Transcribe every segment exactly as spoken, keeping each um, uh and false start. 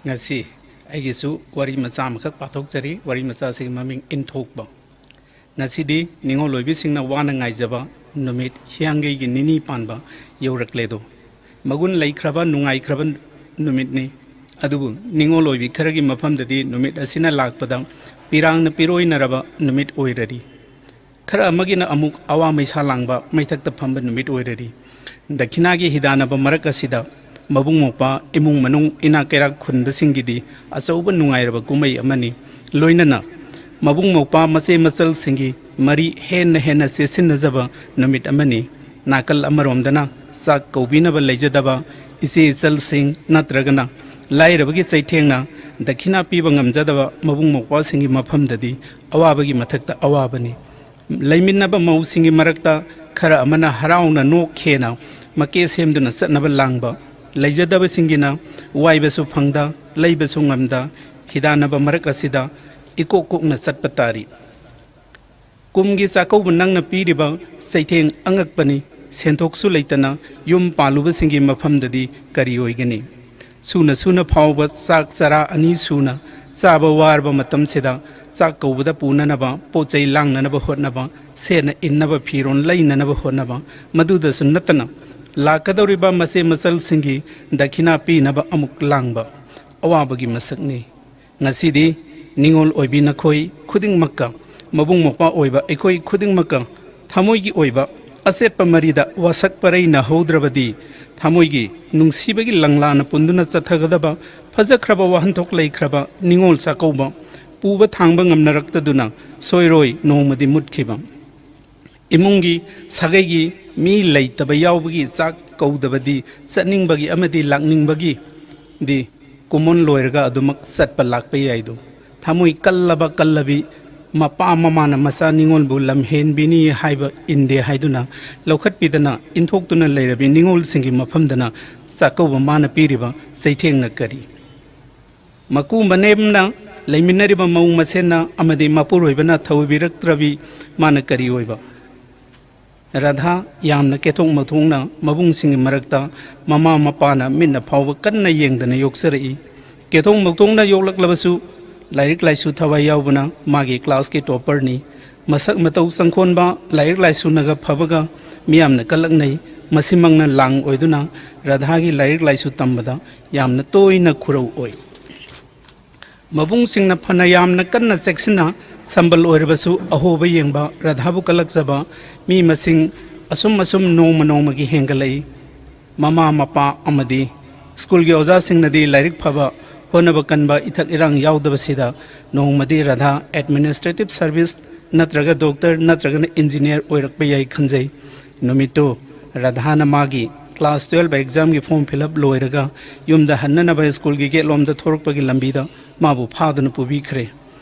ꯉꯁꯤ ꯑꯩꯒꯤꯁꯨ ꯋꯥꯔꯤ ꯃꯆꯥ ꯑꯃꯈꯛ ꯄꯥꯊꯣꯛꯆꯔꯤ꯫ ꯋꯥꯔꯤ ꯃꯆꯥꯁꯤꯒꯤ ꯃꯃꯤꯡ ꯏꯟꯊꯣꯛꯄ꯫ ꯉꯁꯤꯗꯤ ꯅꯤꯉꯣꯜ ꯑꯣꯏꯕꯤꯁꯤꯡꯅ ꯋꯥꯅ ꯉꯥꯏꯖꯕ ꯅꯨꯃꯤꯠ, ꯍꯤꯌꯥꯡꯒꯩꯒꯤ ꯅꯤꯅꯤ ꯄꯥꯟꯕ ꯌꯧꯔꯛꯂꯦꯗꯣ꯫ ꯃꯒꯨꯟ ꯂꯩꯈ꯭ꯔꯕ, ꯅꯨꯡꯉꯥꯏꯈ꯭ꯔꯕ ꯅꯨꯃꯤꯠꯅꯤ꯫ ꯑꯗꯨꯕꯨ ꯅꯤꯉꯣꯜ ꯑꯣꯏꯕꯤ ꯈꯔꯒꯤ ꯃꯐꯝꯗꯗꯤ ꯅꯨꯃꯤꯠ ꯑꯁꯤꯅ ꯂꯥꯛꯄꯗ ꯄꯤꯔꯥꯡꯅ ꯄꯤꯔꯣꯏꯅꯔꯕ ꯅꯨꯃꯤꯠ ꯑꯣꯏꯔꯔꯤ꯫ ꯈꯔ ꯑꯃꯒꯤꯅ ꯑꯃꯨꯛ ꯑꯋꯥ ꯃꯩꯁꯥ ꯂꯥꯡꯕ, ꯃꯩꯊꯛꯇ ꯐꯝꯕ ꯅꯨꯃꯤꯠ ꯑꯣꯏꯔꯔꯤ꯫ ꯗꯈꯤꯅꯥꯒꯤ ꯍꯤꯗꯥꯟꯅꯕ ꯃꯔꯛ ꯑꯁꯤꯗ ꯃꯕꯨꯡ ꯃꯧꯄ꯭ꯋꯥ, ꯏꯃꯨꯡ ꯃꯅꯨꯡ, ꯏꯅꯥꯛ ꯀꯩꯔꯥꯛ ꯈꯨꯟꯕꯁꯤꯡꯒꯤꯗꯤ ꯑꯆꯧꯕ ꯅꯨꯡꯉꯥꯏꯔꯕ ꯀꯨꯝꯍꯩ ꯑꯃꯅꯤ꯫ ꯂꯣꯏꯅꯅ ꯃꯕꯨꯡ ꯃꯧꯄ꯭ꯋꯥ, ꯃꯆꯦ ꯃꯆꯜꯁꯤꯡꯒꯤ ꯃꯔꯤ ꯍꯦꯟꯅ ꯍꯦꯟꯅ ꯆꯦꯠꯁꯤꯟꯅꯖꯕ ꯅꯨꯃꯤꯠ ꯑꯃꯅꯤ꯫ ꯅꯥꯀꯜ ꯑꯃꯔꯣꯝꯗꯅ ꯆꯥꯛ ꯀꯧꯕꯤꯅꯕ ꯂꯩꯖꯗꯕ ꯏꯆꯦ ꯏꯆꯜꯁꯤꯡ ꯅꯠꯇ꯭ꯔꯒꯅ ꯂꯥꯏꯔꯕꯒꯤ ꯆꯩꯊꯦꯡꯅ ꯗꯈꯤꯅꯥ ꯄꯤꯕ ꯉꯝꯖꯗꯕ ꯃꯕꯨꯡ ꯃꯧꯄ꯭ꯋꯥꯁꯤꯡꯒꯤ ꯃꯐꯝꯗꯗꯤ ꯑꯋꯥꯕꯒꯤ ꯃꯊꯛꯇ ꯑꯋꯥꯕꯅꯤ꯫ ꯂꯩꯃꯤꯟꯅꯕ ꯃꯧꯁꯤꯡꯒꯤ ꯃꯔꯛꯇ ꯈꯔ ꯑꯃꯅ ꯍꯔꯥꯎꯅ ꯅꯣꯛ ꯈꯦꯅ ꯃꯀꯦ ꯁꯦꯝꯗꯨꯅ ꯆꯠꯅꯕ ꯂꯥꯡꯕ, ꯂꯩꯖꯗꯕꯁꯤꯡꯒꯤꯅ ꯋꯥꯏꯕꯁꯨ ꯐꯪꯗ, ꯂꯩꯕꯁꯨ ꯉꯝꯗ, ꯍꯤꯗꯥꯟꯅꯕ ꯃꯔꯛ ꯑꯁꯤꯗ ꯏꯀꯣꯛ ꯀꯣꯛꯅ ꯆꯠꯄ ꯇꯥꯔꯤ꯫ ꯀꯨꯝꯒꯤ ꯆꯥꯛꯀꯧꯕ ꯅꯪꯅ ꯄꯤꯔꯤꯕ ꯆꯩꯊꯦꯡ ꯑꯉꯛꯄꯅꯤ꯫ ꯁꯦꯟꯊꯣꯛꯁꯨ ꯂꯩꯇꯅ ꯌꯨꯝ ꯄꯥꯜꯂꯨꯕꯁꯤꯡꯒꯤ ꯃꯐꯝꯗꯗꯤ ꯀꯔꯤ ꯑꯣꯏꯒꯅꯤ? ꯁꯨꯅ ꯁꯨꯅ ꯐꯥꯎꯕ ꯆꯥꯛ ꯆꯔꯥ ꯑꯅꯤ ꯁꯨꯅ ꯆꯥꯕ ꯋꯥꯔꯕ ꯃꯇꯝꯁꯤꯗ ꯆꯥꯛ ꯀꯧꯕꯗ ꯄꯨꯅꯅꯕ ꯄꯣꯠ ꯆꯩ ꯂꯥꯡꯅꯅꯕ ꯍꯣꯠꯅꯕ, ꯁꯦꯠꯅ ꯏꯟꯅꯕ ꯐꯤꯔꯣꯜ ꯂꯩꯅꯅꯕ ꯍꯣꯠꯅꯕ, ꯃꯗꯨꯗꯁꯨ ꯅꯠꯇꯅ ꯂꯥꯛꯀꯗꯧꯔꯤꯕ ꯃꯆꯦ ꯃꯆꯜꯁꯤꯡꯒꯤ ꯗꯈꯤꯅꯥ ꯄꯤꯅꯕ ꯑꯃꯨꯛ ꯂꯥꯡꯕ, ꯑꯋꯥꯕꯒꯤ ꯃꯁꯛꯅꯤ꯫ ꯉꯁꯤꯗꯤ ꯅꯤꯉꯣꯜ ꯑꯣꯏꯕꯤ ꯅꯈꯣꯏ ꯈꯨꯗꯤꯡꯃꯛꯀ, ꯃꯕꯨꯡ ꯃꯧꯄ꯭ꯋꯥ ꯑꯣꯏꯕ ꯑꯩꯈꯣꯏ ꯈꯨꯗꯤꯡꯃꯛꯀ ꯊꯃꯣꯏꯒꯤ ꯑꯣꯏꯕ ꯑꯆꯦꯠꯄ ꯃꯔꯤꯗ ꯋꯥꯁꯛ ꯄꯔꯩ ꯅꯍꯧꯗ꯭ꯔꯕꯗꯤ, ꯊꯃꯣꯏꯒꯤ ꯅꯨꯡꯁꯤꯕꯒꯤ ꯂꯪꯂꯥꯅ ꯄꯨꯟꯗꯨꯅ ꯆꯠꯊꯒꯗꯕ ꯐꯖꯈ꯭ꯔꯕ ꯋꯥꯍꯟꯊꯣꯛ ꯂꯩꯈ꯭ꯔꯕ ꯅꯤꯉꯣꯜ ꯆꯥꯛꯀꯧꯕ ꯄꯨꯕ ꯊꯥꯡꯕ ꯉꯝꯅꯔꯛꯇꯗꯨꯅ ꯁꯣꯏꯔꯣꯏ ꯅꯣꯡꯃꯗꯤ ꯃꯨꯠꯈꯤꯕ꯫ ꯏꯃꯨꯡꯒꯤ ꯁꯥꯒꯩꯒꯤ ꯃꯤ ꯂꯩꯇꯕ ꯌꯥꯎꯕꯒꯤ ꯆꯥꯛ ꯀꯧꯗꯕꯗꯤ ꯆꯠꯅꯤꯡꯕꯒꯤ ꯑꯃꯗꯤ ꯂꯥꯛꯅꯤꯡꯕꯒꯤꯗꯤ ꯀꯨꯝꯑꯣꯟ ꯂꯣꯏꯔꯒ ꯑꯗꯨꯃꯛ ꯆꯠꯄ ꯂꯥꯛꯄ ꯌꯥꯏꯗꯣ꯫ ꯊꯃꯣꯏ ꯀꯜꯂꯕ ꯀꯜꯂꯕꯤ ꯃꯄꯥ ꯃꯃꯥꯅ ꯃꯆꯥ ꯅꯤꯉꯣꯜꯕꯨ ꯂꯝꯍꯦꯟꯕꯤꯅꯤ ꯍꯥꯏꯕ ꯏꯟꯗꯦ ꯍꯥꯏꯗꯨꯅ ꯂꯧꯈꯠꯄꯤꯗꯅ ꯏꯟꯊꯣꯛꯇꯨꯅ ꯂꯩꯔꯕꯤ ꯅꯤꯉꯣꯜꯁꯤꯡꯒꯤ ꯃꯐꯝꯗꯅ ꯆꯥꯛꯀꯧꯕ ꯃꯥꯅ ꯄꯤꯔꯤꯕ ꯆꯩꯊꯦꯡꯅ ꯀꯔꯤ? ꯃꯀꯨ ꯃꯅꯦꯝꯅ ꯂꯩꯃꯤꯟꯅꯔꯤꯕ ꯃꯧ ꯃꯁꯦꯟꯅ ꯑꯃꯗꯤ ꯃꯄꯨꯔꯣꯏꯕꯅ ꯊꯧꯕꯤꯔꯛꯇ꯭ꯔꯕꯤ ꯃꯥꯅ ꯀꯔꯤ ꯑꯣꯏꯕ? ꯔꯥꯙꯥ ꯌꯥꯝꯅ ꯀꯦꯊꯣꯛ ꯃꯊꯣꯛꯅ ꯃꯕꯨꯡꯁꯤꯡꯒꯤ ꯃꯔꯛꯇ ꯃꯃꯥ ꯃꯄꯥꯅ ꯃꯤꯠꯅ ꯐꯥꯎꯕ ꯀꯟꯅ ꯌꯦꯡꯗꯅ ꯌꯣꯛꯆꯔꯛꯏ꯫ ꯀꯦꯊꯣꯛ ꯃꯧꯊꯣꯛꯅ ꯌꯣꯛꯂꯛꯂꯕꯁꯨ ꯂꯥꯏꯔꯤꯛ ꯂꯥꯏꯁꯨ ꯊꯋꯥꯏ ꯌꯥꯎꯕꯅ ꯃꯥꯒꯤ ꯀ꯭ꯂꯥꯁꯀꯤ ꯇꯣꯞꯄꯔꯅꯤ꯫ ꯃꯁꯛ ꯃꯇꯧ ꯆꯪꯈꯣꯟꯕ, ꯂꯥꯏꯔꯤꯛ ꯂꯥꯏꯁꯨꯅꯒ ꯐꯕꯒ ꯃꯤꯌꯥꯝꯅ ꯀꯜꯂꯛꯅꯩ꯫ ꯃꯁꯤꯃꯛꯅ ꯂꯥꯡ ꯑꯣꯏꯗꯨꯅ ꯔꯥꯙꯥꯒꯤ ꯂꯥꯏꯔꯤꯛ ꯂꯥꯏꯁꯨ ꯇꯝꯕꯗ ꯌꯥꯝꯅ ꯇꯣꯏꯅ ꯈꯨꯔꯧ ꯑꯣꯏ꯫ ꯃꯕꯨꯡꯁꯤꯡꯅ ꯐꯅ ꯌꯥꯝꯅ ꯀꯟꯅ ꯆꯦꯛꯁꯤꯟꯅ ꯁꯝꯕꯜ ꯑꯣꯏꯔꯕꯁꯨ ꯑꯍꯣꯕ ꯌꯦꯡꯕ ꯔꯥꯙꯥꯕꯨ ꯀꯜꯂꯛꯆꯕ ꯃꯤ ꯃꯁꯤꯡ ꯑꯁꯨꯝ ꯑꯁꯨꯝ ꯅꯣꯡꯃ ꯅꯣꯡꯃꯒꯤ ꯍꯦꯟꯒꯠꯂꯛꯏ꯫ ꯃꯃꯥ ꯃꯄꯥ ꯑꯃꯗꯤ ꯁ꯭ꯀꯨꯜꯒꯤ ꯑꯣꯖꯥꯁꯤꯡꯅꯗꯤ ꯂꯥꯏꯔꯤꯛ ꯐꯕ, ꯍꯣꯠꯅꯕ ꯀꯟꯕ, ꯏꯊꯛ ꯏꯔꯥꯡ ꯌꯥꯎꯗꯕꯁꯤꯗ ꯅꯣꯡꯃꯗꯤ ꯔꯥꯙꯥ ꯑꯦꯗꯃꯤꯅꯤꯁꯇ꯭ꯔꯦꯇꯤꯚ ꯁꯔꯚꯤꯁ ꯅꯠꯇ꯭ꯔꯒ ꯗꯣꯛꯇꯔ ꯅꯠꯇ꯭ꯔꯒꯅ ꯏꯟꯖꯤꯅꯤꯌꯔ ꯑꯣꯏꯔꯛꯄ ꯌꯥꯏ ꯈꯟꯖꯩ꯫ ꯅꯨꯃꯤꯠꯇꯨ ꯔꯥꯙꯥꯅ ꯃꯥꯒꯤ ꯀ꯭ꯂꯥꯁ ꯇꯨꯌꯦꯜꯐ ꯑꯦꯛꯖꯥꯝꯒꯤ ꯐꯣꯔꯝ ꯐꯤꯜ ꯑꯞ ꯂꯣꯏꯔꯒ ꯌꯨꯝꯗ ꯍꯟꯅꯅꯕ ꯁ꯭ꯀꯨꯜꯒꯤ ꯒꯦꯠꯂꯣꯝꯗ ꯊꯣꯔꯛꯄꯒꯤ ꯂꯝꯕꯤꯗ ꯃꯥꯕꯨ ꯐꯥꯗꯨꯅ ꯄꯨꯕꯤꯈ꯭ꯔꯦ꯫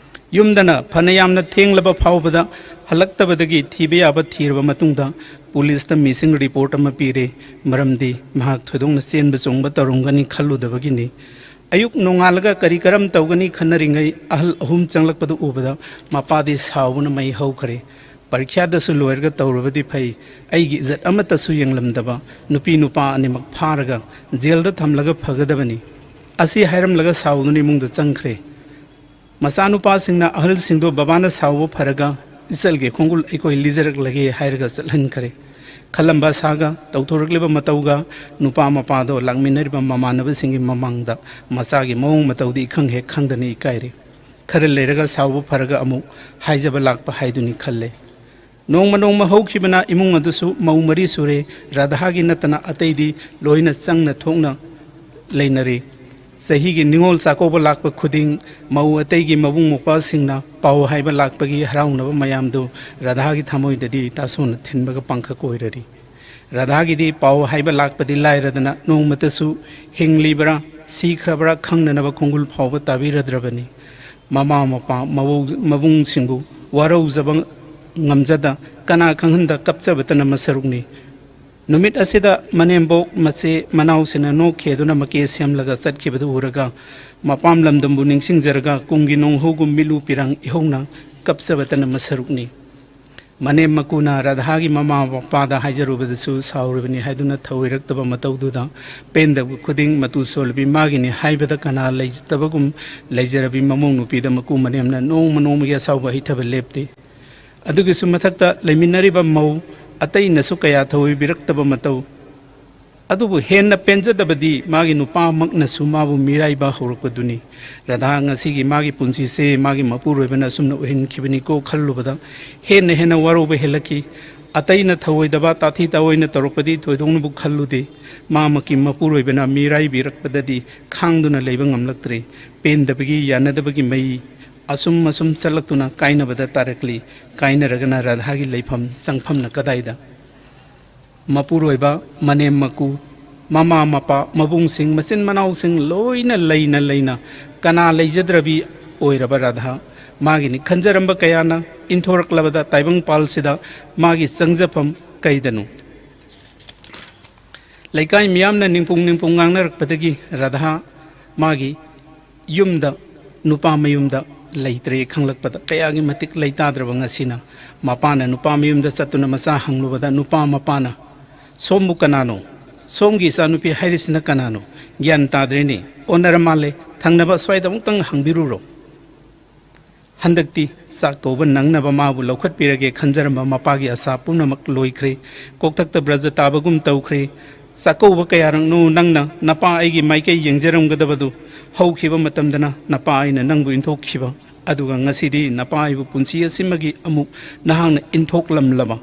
ꯌꯨꯝꯗꯅ ꯐꯅ ꯌꯥꯝꯅ ꯊꯦꯡꯂꯕ ꯐꯥꯎꯕꯗ ꯍꯜꯂꯛꯇꯕꯗꯒꯤ ꯊꯤꯕ ꯌꯥꯕ ꯊꯤꯔꯕ ꯃꯇꯨꯡꯗ ꯄꯨꯂꯤꯁꯇ ꯃꯤꯁꯤꯡ ꯔꯤꯄꯣꯔꯠ ꯑꯃ ꯄꯤꯔꯦ꯫ ꯃꯔꯝꯗꯤ ꯃꯍꯥꯛ ꯊꯣꯏꯗꯣꯛꯅ ꯆꯦꯟꯕ ꯆꯣꯡꯕ ꯇꯧꯔꯝꯒꯅꯤ ꯈꯜꯂꯨꯗꯕꯒꯤꯅꯤ꯫ ꯑꯌꯨꯛ ꯅꯣꯡꯉꯥꯜꯂꯒ ꯀꯔꯤ ꯀꯔꯝ ꯇꯧꯒꯅꯤ ꯈꯟꯅꯔꯤꯉꯩ ꯑꯍꯜ ꯑꯍꯨꯝ ꯆꯪꯂꯛꯄꯗꯨ ꯎꯕꯗ ꯃꯄꯥꯗꯤ ꯁꯥꯎꯕꯅ ꯃꯩ ꯍꯧꯈ꯭ꯔꯦ꯫ ꯄꯔꯤꯈ꯭ꯌꯥꯗꯁꯨ ꯂꯣꯏꯔꯒ ꯇꯧꯔꯕꯗꯤ ꯐꯩ, ꯑꯩꯒꯤ ꯏꯖꯠ ꯑꯃꯠꯇꯁꯨ ꯌꯦꯡꯂꯝꯗꯕ ꯅꯨꯄꯤ ꯅꯨꯄꯥ ꯑꯅꯤꯃꯛ ꯐꯥꯔꯒ ꯖꯦꯜꯗ ꯊꯝꯂꯒ ꯐꯒꯗꯕꯅꯤ꯫ ꯑꯁꯤ ꯍꯥꯏꯔꯝꯂꯒ ꯁꯥꯎꯗꯨꯅ ꯏꯃꯨꯡꯗ ꯆꯪꯈ꯭ꯔꯦ꯫ ꯃꯆꯥꯅꯨꯄꯥꯁꯤꯡꯅ ꯑꯍꯜꯁꯤꯡꯗꯣ ꯕꯕꯥꯅ ꯁꯥꯎꯕ ꯐꯔꯒ ꯏꯆꯜꯒꯤ ꯈꯣꯡꯒꯨꯜ ꯑꯩꯈꯣꯏ ꯂꯤꯖꯔꯛꯂꯒꯦ ꯍꯥꯏꯔꯒ ꯆꯠꯍꯟꯈ꯭ꯔꯦ꯫ ꯈꯜꯂꯝꯕ ꯑꯁꯥꯒ ꯇꯧꯊꯣꯔꯛꯂꯤꯕ ꯃꯇꯧꯒ ꯅꯨꯄꯥ ꯃꯄꯥꯗꯣ ꯂꯥꯛꯃꯤꯟꯅꯔꯤꯕ ꯃꯃꯥꯟꯅꯕꯁꯤꯡꯒꯤ ꯃꯃꯥꯡꯗ ꯃꯆꯥꯒꯤ ꯃꯑꯣꯡ ꯃꯇꯧꯗꯤ ꯏꯈꯪ ꯍꯦꯛ ꯈꯪꯗꯅ ꯏꯀꯥꯏꯔꯦ꯫ ꯈꯔ ꯂꯩꯔꯒ ꯁꯥꯎꯕ ꯐꯔꯒ ꯑꯃꯨꯛ ꯍꯥꯏꯖꯕ ꯂꯥꯛꯄ ꯍꯥꯏꯗꯨꯅꯤ ꯈꯜꯂꯦ꯫ ꯅꯣꯡꯃ ꯅꯣꯡꯃ ꯍꯧꯈꯤꯕꯅ ꯏꯃꯨꯡ ꯑꯗꯨꯁꯨ ꯃꯧ ꯃꯔꯤ ꯁꯨꯔꯦ꯫ ꯔꯥꯙꯥꯒꯤ ꯅꯠꯇꯅ ꯑꯇꯩꯗꯤ ꯂꯣꯏꯅ ꯆꯪꯅ ꯊꯣꯛꯅ ꯂꯩꯅꯔꯦ꯫ ꯆꯍꯤꯒꯤ ꯅꯤꯉꯣꯜ ꯆꯥꯛꯀꯧꯕ ꯂꯥꯛꯄ ꯈꯨꯗꯤꯡ ꯃꯧ ꯑꯇꯩꯒꯤ ꯃꯕꯨꯡ ꯃꯧꯄ꯭ꯋꯥꯁꯤꯡꯅ ꯄꯥꯎ ꯍꯥꯏꯕ ꯂꯥꯛꯄꯒꯤ ꯍꯔꯥꯎꯅꯕ ꯃꯌꯥꯝꯗꯨ ꯔꯥꯙꯥꯒꯤ ꯊꯃꯣꯏꯗꯗꯤ ꯇꯥꯁꯣꯟꯅ ꯊꯤꯟꯕꯒ ꯄꯥꯡꯈꯛ ꯑꯣꯏꯔꯔꯤ꯫ ꯔꯥꯙꯥꯒꯤꯗꯤ ꯄꯥꯎ ꯍꯥꯏꯕ ꯂꯥꯛꯄꯗꯤ ꯂꯥꯏꯔꯗꯅ ꯅꯣꯡꯃꯇꯁꯨ ꯍꯤꯡꯂꯤꯕ꯭ꯔꯥ ꯁꯤꯈ꯭ꯔꯕ꯭ꯔꯥ ꯈꯪꯅꯅꯕ ꯈꯣꯡꯒꯨꯜ ꯐꯥꯎꯕ ꯇꯥꯕꯤꯔꯗ꯭ꯔꯕꯅꯤ꯫ ꯃꯃꯥ ꯃꯄꯥ ꯃꯕꯨꯡꯁꯤꯡꯕꯨ ꯋꯥꯔꯧꯖꯕ ꯉꯝꯖꯗ ꯀꯅꯥ ꯈꯪꯍꯟꯗ ꯀꯞꯆꯕꯇꯅ ꯃꯁꯔꯨꯛꯅꯤ꯫ ꯅꯨꯃꯤꯠ ꯑꯁꯤꯗ ꯃꯅꯦꯝꯕꯣꯛ ꯃꯆꯦ ꯃꯅꯥꯎꯁꯤꯡꯅ ꯅꯣꯛ ꯈꯦꯗꯨꯅ ꯃꯀꯦ ꯁꯦꯝꯂꯒ ꯆꯠꯈꯤꯕꯗꯨ ꯎꯔꯒ ꯃꯄꯥꯝ ꯂꯝꯗꯝꯕꯨ ꯅꯤꯡꯁꯤꯡꯖꯔꯒ ꯀꯨꯝꯒꯤ ꯅꯣꯡꯍꯧꯒꯨꯝ ꯃꯤꯠꯂꯨ ꯄꯤꯔꯥꯡ ꯏꯍꯧꯅ ꯀꯞꯆꯕꯇꯅ ꯃꯁꯔꯨꯛꯅꯤ꯫ ꯃꯅꯦꯝ ꯃꯀꯨꯅ ꯔꯥꯙꯥꯒꯤ ꯃꯃꯥ ꯃꯄꯥꯗ ꯍꯥꯏꯖꯔꯨꯕꯗꯁꯨ ꯁꯥꯎꯔꯤꯕꯅꯤ ꯍꯥꯏꯗꯨꯅ ꯊꯧꯑꯣꯏꯔꯛꯇꯕ ꯃꯇꯧꯗꯨꯗ ꯄꯦꯟꯗꯕ ꯈꯨꯗꯤꯡ ꯃꯇꯨ ꯁꯣꯜꯂꯕꯤ ꯃꯥꯒꯤꯅꯤ ꯍꯥꯏꯕꯗ ꯀꯅꯥ ꯂꯩꯖꯗꯕꯒꯨꯝ ꯂꯩꯖꯔꯕꯤ ꯃꯃꯧ ꯅꯨꯄꯤꯗ ꯃꯀꯨ ꯃꯅꯦꯝꯅ ꯅꯣꯡꯃ ꯅꯣꯡꯃꯒꯤ ꯑꯁꯥꯎꯕ ꯍꯩꯊꯕ ꯂꯦꯞꯇꯦ꯫ ꯑꯗꯨꯒꯤꯁꯨ ꯃꯊꯛꯇ ꯂꯩꯃꯤꯟꯅꯔꯤꯕ ꯃꯧ ꯑꯇꯩꯅꯁꯨ ꯀꯌꯥ ꯊꯧꯑꯣꯏꯕꯤꯔꯛꯇꯕ ꯃꯇꯧ ꯑꯗꯨꯕꯨ ꯍꯦꯟꯅ ꯄꯦꯟꯖꯗꯕꯗꯤ ꯃꯥꯒꯤ ꯅꯨꯄꯥꯃꯛꯅꯁꯨ ꯃꯥꯕꯨ ꯃꯤꯔꯥꯏꯕ ꯍꯧꯔꯛꯄꯗꯨꯅꯤ꯫ ꯔꯥꯙꯥ ꯉꯁꯤꯒꯤ ꯃꯥꯒꯤ ꯄꯨꯟꯁꯤꯁꯦ ꯃꯥꯒꯤ ꯃꯄꯨꯔꯣꯏꯕꯅ ꯑꯁꯨꯝꯅ ꯑꯣꯏꯍꯟꯈꯤꯕꯅꯤꯀꯣ ꯈꯜꯂꯨꯕꯗ ꯍꯦꯟꯅ ꯍꯦꯟꯅ ꯋꯥꯔꯧꯕ ꯍꯦꯜꯂꯛꯈꯤ꯫ ꯑꯇꯩꯅ ꯊꯧꯑꯣꯏꯗꯕ ꯇꯥꯊꯤ ꯇꯥꯑꯣꯏꯅ ꯇꯧꯔꯛꯄꯗꯤ ꯊꯣꯏꯗꯣꯛꯅꯕꯨ ꯈꯜꯂꯨꯗꯦ꯫ ꯃꯥꯃꯛꯀꯤ ꯃꯄꯨꯔꯣꯏꯕꯅ ꯃꯤꯔꯥꯏꯕꯤꯔꯛꯄꯗꯗꯤ ꯈꯥꯡꯗꯨꯅ ꯂꯩꯕ ꯉꯝꯂꯛꯇ꯭ꯔꯦ꯫ ꯄꯦꯟꯗꯕꯒꯤ ꯌꯥꯅꯗꯕꯒꯤ ꯃꯩ ꯑꯁꯨꯝ ꯑꯁꯨꯝ ꯆꯠꯂꯛꯇꯨꯅ ꯀꯥꯏꯅꯕꯗ ꯇꯥꯔꯛꯂꯤ꯫ ꯀꯥꯏꯅꯔꯒꯅ ꯔꯥꯙꯥꯒꯤ ꯂꯩꯐꯝ ꯆꯪꯐꯝꯅ ꯀꯗꯥꯏꯗ? ꯃꯄꯨꯔꯣꯏꯕ, ꯃꯅꯦꯝ ꯃꯀꯨ, ꯃꯃꯥ ꯃꯄꯥ, ꯃꯕꯨꯡꯁꯤꯡ, ꯃꯆꯤꯟ ꯃꯅꯥꯎꯁꯤꯡ ꯂꯣꯏꯅ ꯂꯩꯅ ꯂꯩꯅ ꯀꯅꯥ ꯂꯩꯖꯗ꯭ꯔꯕꯤ ꯑꯣꯏꯔꯕ ꯔꯥꯙꯥ? ꯃꯥꯒꯤꯅꯤ ꯈꯟꯖꯔꯝꯕ ꯀꯌꯥꯅ ꯏꯟꯊꯣꯔꯛꯂꯕꯗ ꯇꯥꯏꯕꯪꯄꯥꯜꯁꯤꯗ ꯃꯥꯒꯤ ꯆꯪꯖꯐꯝ ꯀꯩꯗꯅꯣ? ꯂꯩꯀꯥꯏ ꯃꯤꯌꯥꯝꯅ ꯅꯤꯡꯄꯨꯡ ꯅꯤꯡꯄꯨꯡ ꯉꯥꯡꯅꯔꯛꯄꯗꯒꯤ ꯔꯥꯙꯥ ꯃꯥꯒꯤ ꯌꯨꯝꯗ, ꯅꯨꯄꯥ ꯃꯌꯨꯝꯗ ꯂꯩꯇ꯭ꯔꯦ ꯈꯪꯂꯛꯄꯗ ꯀꯌꯥꯒꯤ ꯃꯇꯤꯛ ꯂꯩꯇꯥꯗ꯭ꯔꯕ ꯉꯁꯤꯅ ꯃꯄꯥꯅ ꯅꯨꯄꯥ ꯃꯌꯨꯝꯗ ꯆꯠꯇꯨꯅ ꯃꯆꯥ ꯍꯪꯂꯨꯕꯗ ꯅꯨꯄꯥ ꯃꯄꯥꯅ, "ꯁꯣꯝꯕꯨ ꯀꯅꯥꯅꯣ? ꯁꯣꯝꯒꯤ ꯏꯆꯥꯅꯨꯄꯤ ꯍꯥꯏꯔꯤꯁꯤꯅ ꯀꯅꯥꯅꯣ? ꯒ꯭ꯌꯥꯟ ꯇꯥꯗ꯭ꯔꯦꯅꯦ꯫ ꯑꯣꯟꯅꯔ ꯃꯥꯜꯂꯦ꯫ ꯊꯪꯅꯕ ꯑꯁ꯭ꯋꯥꯏꯗ ꯑꯃꯨꯛꯇꯪ ꯍꯪꯕꯤꯔꯨꯔꯣ꯫" ꯍꯟꯗꯛꯇꯤ ꯆꯥꯛ ꯀꯧꯕ ꯅꯪꯅꯕ ꯃꯥꯕꯨ ꯂꯧꯈꯠꯄꯤꯔꯒꯦ ꯈꯟꯖꯔꯝꯕ ꯃꯄꯥꯒꯤ ꯑꯁꯥ ꯄꯨꯝꯅꯃꯛ ꯂꯣꯏꯈ꯭ꯔꯦ꯫ ꯀꯣꯛꯊꯛꯇ ꯕ꯭ꯔꯖ ꯇꯥꯕꯒꯨꯝ ꯇꯧꯈ꯭ꯔꯦ꯫ ꯆꯥꯛꯀꯧꯕ ꯀꯌꯥꯔꯛꯅꯣ ꯅꯪꯅ ꯅꯄꯥ ꯑꯩꯒꯤ ꯃꯥꯏꯀꯩ ꯌꯦꯡꯖꯔꯝꯒꯗꯕꯗꯨ? ꯍꯧꯈꯤꯕ ꯃꯇꯝꯗꯅ ꯅꯄꯥ ꯑꯩꯅ ꯅꯪꯕꯨ ꯏꯟꯊꯣꯛꯈꯤꯕ, ꯑꯗꯨꯒ ꯉꯁꯤꯗꯤ ꯅꯄꯥ ꯑꯩꯕꯨ ꯄꯨꯟꯁꯤ ꯑꯁꯤꯃꯒꯤ ꯑꯃꯨꯛ ꯅꯍꯥꯛꯅ ꯏꯟꯊꯣꯛꯂꯝꯂꯕ꯫